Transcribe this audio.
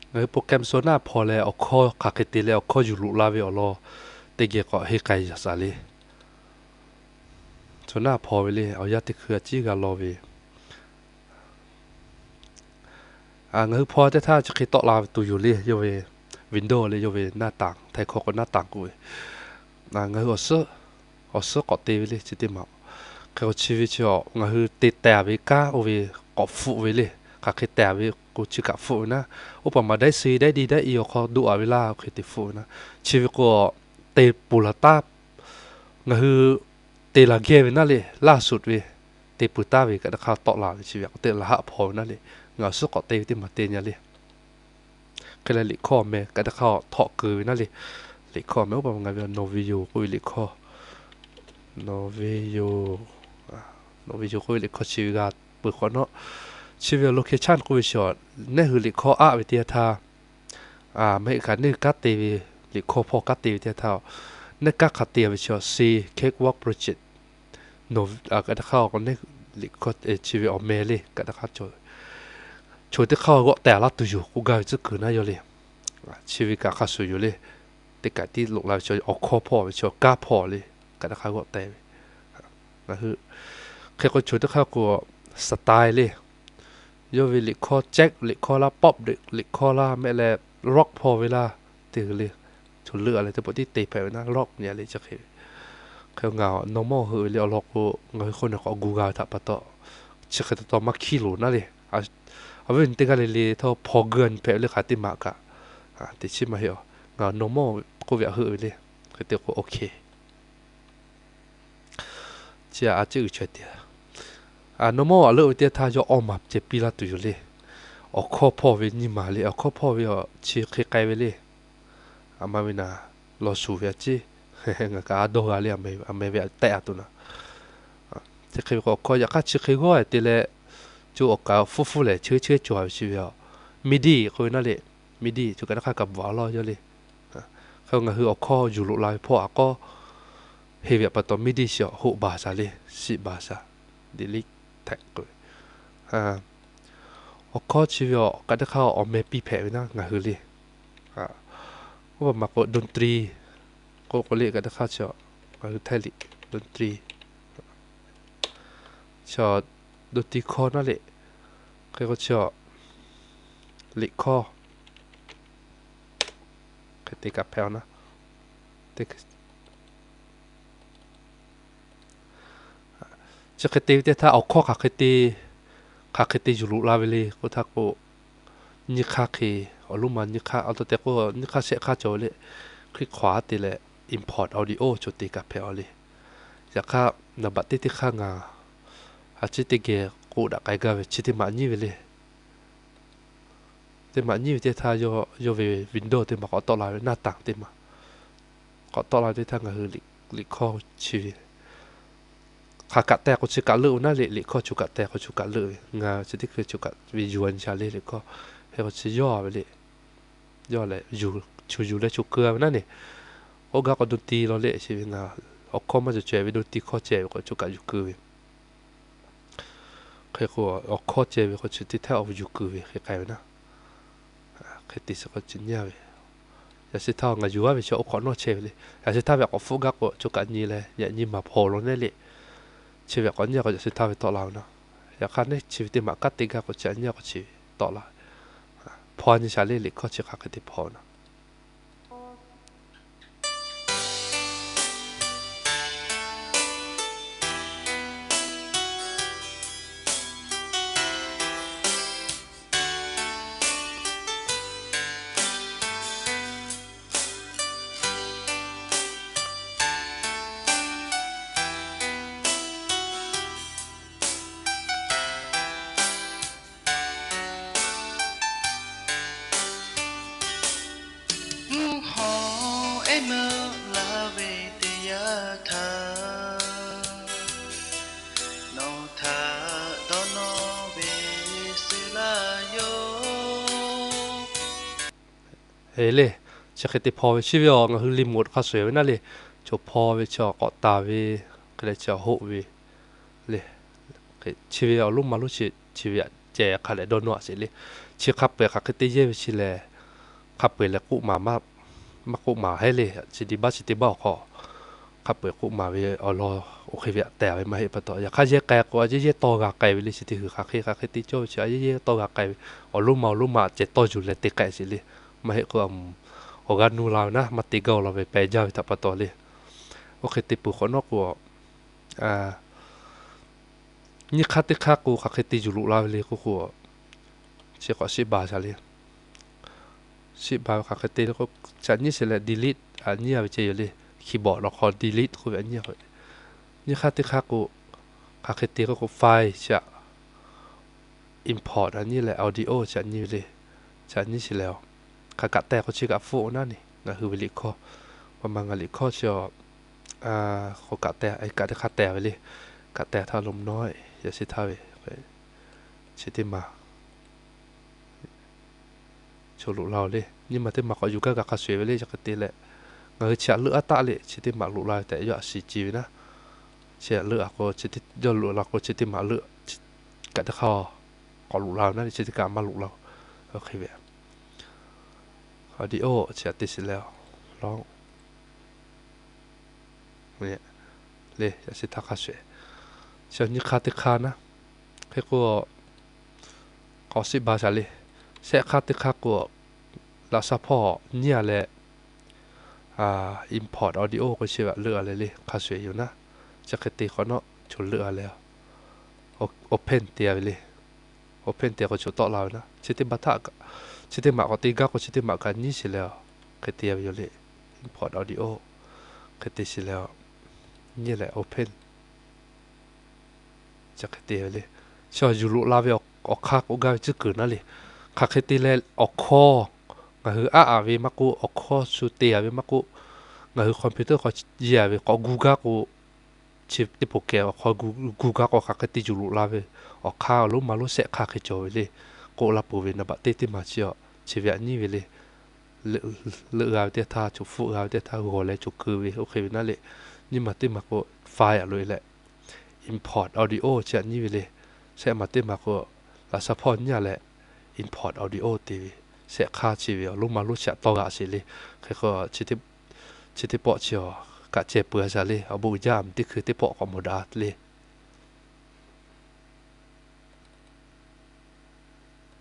Ngaˬ hui program Sonar hpaw leh awˬ hkawˇ hk'aˬ hk'e te leh awˬ hkawˇ yuˬ loꞈ la ve awˬ lawn teˇ geh k'awꞈ henˇ k'ai yaꞈ shaˍ le. Sonar hpaw ve le, awˬ yanˇ teˇ hkui a ciˉ g'a law ve, ngaˬ hui hpaw teˇ htaˇ chi hk'e tawˆ la ve tuˬ yoˬ le. Yawˇ ve window le, yawˇ ve หน้าต่าง, Htaiˇ hkawˇ k'o หน้าต่าง k'oˆ ve. Ngaˬ hui awˬ suhˉ k'awꞈ te ve le chi teˇ maˬ. Hk'e k'o chi ve chi a ngaˬ hui te tehˬ ve kanˉ oˇ ve k'awꞈ hpfuhˆ ve le. Hk'aˬ hk'e tehˬ ve k'o chi kaꞈ hpfuhˆ ve naˉ. Oˇ paˍ maˬ daiˇ se daiˇ di daiˇ i awˬ hk'aw doˆ a ve laˇ, hk'e te hpfuhˆ ve naˉ. Chi ve k'o te peuˬ laˬ taˉ, ngaˬ hui te laˬ geh ve naˉ le, laˇ suhˍ ve te peuˬ taˉ ve kaꞈ teˇ hk'aˇ tawˆ la ve chi ve k'o te laˬ haˆ hpaw ve naˉ le. Ngaˬ awˬ suhˉ k'awꞈ te ve teˇ maˬ te nya le. Hk'e leh liꞈ hkawˇ awˬ meh kaꞈ teˇ hk'aˇ htawꞈ keu ve naˉ le. Liꞈ hkawˇ awˬ meh oˇ paˍ maˬ ngaˬ ve Noveyo k'oˆ ve liꞈ hkawˇ, Noveyo, Noveyo k'oˆ ve liꞈ hkawˇ chi ve g'a peuˬ hk'awꞈ nawˉ, chi ve location k'oˆ ve chi a, neˇ hui liꞈ hkawˇ aˆ ve teˇ yanˇ htaˇ, maˇ heˆ kaꞈ neˇ hui kanˉ te ve, liꞈ hkawˇ hpawˇ kanˉ te ve teˇ yanˇ htaˇ, neˇ kanˉ hk'a te ve chi a, C Cakewalk Project, kaꞈ teˇ hk'aˇ k'o neˇ liꞈ hkawˇ chi ve awˬ meh le kaꞈ teˇ hk'aˇ, chaw teˇ hk'aˇ g'awˆ tehˬ laˇ tuˬ yoˬ k'oˆ gaˇ ve tcuhˉ kuiˬ naˉ yawˇ le. Chi ve kaꞈ hk'a shuˍ yoˬ le. Teˇ kaꞈ tiˉ loꞈ la ve chi awˬ hkawˇ hpawˇ ve chi kanˉ hpawˇ le, kaꞈ teˇ hk'aˇ g'awˆ tehˬ ve. Ngaˬ hui hk'e k'o chaw teˇ hk'aˇ k'o style le, yawˇ ve liꞈ hkawˇ jack liꞈ hkawˇ laˇ, pop liꞈ hkawˇ laˇ, mehˆ leh rock hpawˇ ve laˇ, te hui le. Chaw leuˆ a leh teˇ pawˆ tiˉ te hpehꞈ ve naˉ, rock nyi a le chi hk'e ve. Hk'e ngaˬ normal heuˆ ve le awˬ lawn k'o, ngaˬ hui hk'oˆ nawˬ k'awꞈ gu g'a ve htaꞈ pa taw, chi hk'e taw taw maˇ hkiˇ loˍ naˉ le. Awˬ viˉ awˬ nyi teˇ g'aˇ le le htawˇ hpaw geu a nyi hpehꞈ ve le hk'aˬ teˇ maˬ kaꞈ, teꞈ chiˉ maˇ heˆ a. Ngaˬ normal k'oˆ ve htaꞈ heuˆ ve le. Hk'e te k'o OK. Chi a ciˉ uiˍ chaweh te. Normal a leuˆ ve teˇ htaˇ yawˇ awˇ maˬ ceh piˇ laˇ tuˬ yoˬ le. Awˬ hkawˇ hpawˇ ve nyi maˬ le, awˬ hkawˇ hpawˇ ve a chi hk'e k'ai ve le. A ma ve naˍ, lawˬ shuˍ ve a ciˉ, ngaˬ kaꞈ a dawˇ g'a le, a meh ve tehˆ a tuˬ naˍ. Chi hk'e ve k'o awˬ hkawˇ yaꞈ hk'aˇ chi hk'e g'awˇ te leh, co awˬ kaˍ fuˉ fuˉ lehˬ chehˇ chehˇ cawˬ ve chi ve a, MIDI k'oˆ ve naˉ le. MIDI co kaꞈ teˇ hk'aˇ kaꞈ bvuhꞈ a lawˇ yawˇ le. Hk'e ngaˬ hui awˬ hkawˇ yuˬ loꞈ la ve hpawˇ a k'awˇ, heˆ ve pa taw MIDI chi a hoˆ baˬ shaˍ le, shiˆ baˬ shaˍ, delete tag k'oˆ ve. Awˬ hkawˇ chi ve a kaꞈ teˇ hk'aˇ awˬ meh piˇ hpehꞈ ve naˉ ngaˬ hui le. Oˇ paˍ maˬ k'o ดนตรี k'oˆ k'o le kaꞈ teˇ hk'aˇ chi a, ngaˬ hui htaiˇ liꞈ ดนตรี chi a, ดนตรี hkawˇ naˉ le. Hk'e k'o chi a, liꞈ hkawˇ hk'e te kaꞈ hpehꞈ a naˉ. Chi hk'e te ve teˇ htaˇ awˬ hkawˇ hk'aˬ hk'e te, hk'aˬ hk'e te yuˬ loꞈ la ve le k'oˆ htaˇ k'o, nyiˇ hk'aˇ hk'e, awˬ lonˉ ma nyiˇ hk'aˇ, awˬ to te k'o nyiˇ hk'aˇ shehˆ hk'aˇ cawˬ ve le. Hkriˆ hk'awꞈ te leh import audio co te kaꞈ hpehꞈ a le. Yaꞈ hk'aˇ naˍ baꞈ teˇ teˇ hk'aˇ ngaˬ a ciˉ teˇ geh k'oˆ daꞈ k'ai gaˇ ve chi teˇ maˬ nyiˇ ve le. Teˇ maˬ nyiˇ ve teˇ htaˇ yawˇ ve window teˇ maˬ k'awꞈ tawˆ la ve, naˉ tanˍ teˇ maˬ k'awꞈ tawˆ la ve teˇ htaˇ ngaˬ hui liꞈ hkawˇ chi ve hk'aˬ kaꞈ teh k'o chi kaꞈ leuˆ ve naˉ le. Liꞈ hkawˇ co kaꞈ teh k'o co kaꞈ leuˆ ve, ngaˬ chi teˇ hkui co kaꞈ ve yuˬ a nyi sha le. Liꞈ hkawˇ hk'e k'o chi yawˇ ve le. Yawˇ lehˬ, co yuˬ leh co keu ve naˉ ne. Oˇ gaˇ k'o ดนตรี law le chi ve ngaˬ awˬ hkawˇ maˇ cawˬ caweh ve ดนตรี hkawˇ ceh ve k'o co kaꞈ yuˬ keu ve. Hk'e k'o awˬ hkawˇ ceh ve k'o chi teˇ htaˇ awˬ yuˬ keu ve hk'e k'ai ve naˉ. Hk'e te shiˍ k'o chi nyi a ve, yaꞈ shi htaˇ ngaˬ yuˬ a ve chi oˇ hk'awꞈ nawˉ chehˇ ve le. Yaꞈ shi htaˇ ve k'awꞈ hpfuhˆ gaˇ k'o co kaꞈ nyi leh yaꞈ nyi maˍ hpaw lo neˉ le. Chi ve k'awꞈ nyi k'o yaꞈ shi htaˇ ve tawˆ la ve naˉ. Yaꞈ hk'aˇ neˉ chi ve teˇ maˬ kanˉ te gaˇ k'o chi a nyi k'o chi ve tawˆ la ve. Hpaw a nyi sha le. Liꞈ hkawˇ chi hk'aˬ hk'e te hpaw naˉ. Mvuhˇ hawˬ ehˉ meuˆ la ve teˇ yanˇ htaˇ, nawˬ htaꞈ dawˇ nawˇ ve suh laˇ yoˬ. Eˬ le, chi hk'e te hpaw ve chi ve a ngaˬ hui remote hk'a shuˍ ve naˉ le. Chaw hpaw ve chi a k'awꞈ taˍ ve, hk'e leh chi a hoˆ ve le. Chi ve awˬ lonˉ ma lonˉ chi, chi ve aꞈ ceh hk'a leh dawˇ nawˇ a sheˍ le. Chi hk'a peu-eˬ hk'aˬ hk'e te yehˇ ve chi lehˬ, hk'a peu-eˬ leh k'oˆ maˍ, maˇ k'oˆ maˍ heˉ le. Chi teˇ baˆ chi teˇ baˆ awˬ hk'aw hk'a peu-eˬ k'oˆ maˍ ve awˬ lawn oˇ hk'e ve htaꞈ tehˬ ve maˇ heˆ pa taw, yaꞈ hk'aˇ yehˇ k'ai k'o a yehˇ yehˇ tawˇ g'a k'ai ve le. Chi teˇ hui hk'aˬ hk'e hk'aˬ hk'e te cawˇ ve chi a yehˇ yehˇ tawˇ g'a k'ai ve, awˬ lonˉ ma awˬ lonˉ ma ceh tawˇ yuˬ leh te k'ai sheˍ le. Maˇ heˆ k'o awˬ g'a nuˇ la ve naˉ, maˇ te gaˇ la ve pehˬ jaˇ ve htaꞈ pa taw le. Oˇ hk'e te peuˬ hk'awꞈ nawˉ k'o, nyiˇ hk'aˇ teˇ hk'aˇ k'o hk'aˬ hk'e te yuˬ loꞈ la ve le k'oˆ k'o, chi k'awꞈ shiˆ ba shaˍ le. Shiˆ ba ve hk'aˬ hk'e te le k'o, chi htaꞈ nyiˇ sheˍ leh delete a nyiˇ a ve ceh yoˬ le. Keyboard awˬ hk'aw delete k'oˆ ve a nyiˇ a. Nyiˇ hk'aˇ teˇ hk'aˇ k'o, hk'aˬ hk'e te k'oˆ k'o file chi htaꞈ import a nyiˇ leh audio chi htaꞈ nyiˇ ve le. Chi htaꞈ nyiˇ sheˍ leh, hk'aˬ kaꞈ teh k'o chi kaꞈ hpfuhˆ naˉ ni ngaˬ hui ve liꞈ hkawˇ, pa ma ngaˬ liꞈ hkawˇ chi a, k'o kaꞈ teh, kaꞈ teˇ hk'aˇ teh ve le. Kaꞈ teh htaˇ lo nawˉ yaꞈ sheˍ htaˇ ve chi teˇ maˬ choˬ loꞈ la le. Nyiˇ maˬ teˇ maˬ k'awꞈ yuˬ gaˇ kaꞈ hk'a shuˍ eˬ ve le. Chi hk'e te leh, ngaˬ hui chi htaꞈ leuˆ a taˆ le. Chi teˇ maˬ loꞈ la ve tehꞈ yawˇ a shiˍ ci ve naˉ. Chi htaꞈ leuˆ a k'o, chi teˇ yawˇ loꞈ la k'o chi teˇ maˬ leuˆ, kaꞈ teˇ hk'aˇ k'awꞈ loꞈ la ve naˉ le. Chi teˇ kaꞈ maˇ loꞈ la. Oˇ hk'e ve audio chi htaꞈ te shiˍ leh, lawˇ le, yaꞈ sheˍ htaˇ hk'a shuˍ eˬ, chi nyiˇ hk'aˇ teˇ hk'aˇ naˉ. Hk'e k'o, k'awꞈ shiˆ ba shaˍ le. Shehˆ hk'aˇ teˇ hk'aˇ k'o, laꞈ shaˉ hpawˇ nyiˇ a leh, import audio k'o chi ve leuˆ a leh le hk'a shuˍ eˬ yoˬ naˉ. Chi hk'e te hk'awꞈ nawˉ choˬ leuˆ a leh, open te a ve le. Open te k'o choˬ tawˆ la ve naˉ. Chi teˇ maˬ htaꞈ, chi teˇ maˬ k'awꞈ te gaˇ k'o chi teˇ maˬ kaꞈ nyiˇ sheˍ leh, hk'e te a ve yoˬ le. Import audio hk'e te shiˍ leh, nyiˇ leh open chi hk'e te ve le. Chi yuˬ loꞈ la ve awˬ hk'aˇ k'oˆ gaˇ ve tcuhˉ kuiˬ naˉ le. Hk'aˬ hk'e te leh awˬ hkawˇ ngaˬ hui aˉ a ve maˇ k'oˆ, awˬ hkawˇ shu te a ve maˇ k'oˆ, ngaˬ hui computer hk'aw yehˬ a ve k'awꞈ gu gaˇ k'o, chi teˇ poˬ kehˬ awˬ hk'aw gu gaˇ k'o hk'aˬ hk'e te yuˬ loꞈ la ve awˬ hk'aˇ awˬ lonˉ ma lonˉ shehˆ hk'aˇ hk'e cawˬ ve le. K'oˆ la peuˬ ve naˍ baꞈ teˇ teˇ maˬ chi a, chi ve aꞈ nyiˇ ve le. Leuˆ g'a ve teˇ htaˇ, choˬ hpfuhˆ g'a ve teˇ htaˇ, g'awˬ leh choˬ keu ve oˇ hk'e ve naˉ le. Nyiˇ maˬ teˇ maˬ k'o file a loꞈ e leh, import audio chi htaꞈ nyiˇ ve le. Shehˆ maˬ teˇ maˬ k'o, laꞈ shaˉ hpawˇ nyiˇ a leh, import audio te ve, shehˆ hk'aˇ chi ve awˬ lonˉ ma lonˉ chi htaꞈ tawˇ g'aꞈ sheˍ le. Hk'e k'o, chi teˇ pawˆ chi a, kaꞈ ceh peuˬ a shaˍ le. Awˬ bon uiˍ jaˇ a miˬ teˇ hkui teˇ pawˆ k'awꞈ mawˬ daꞈ le.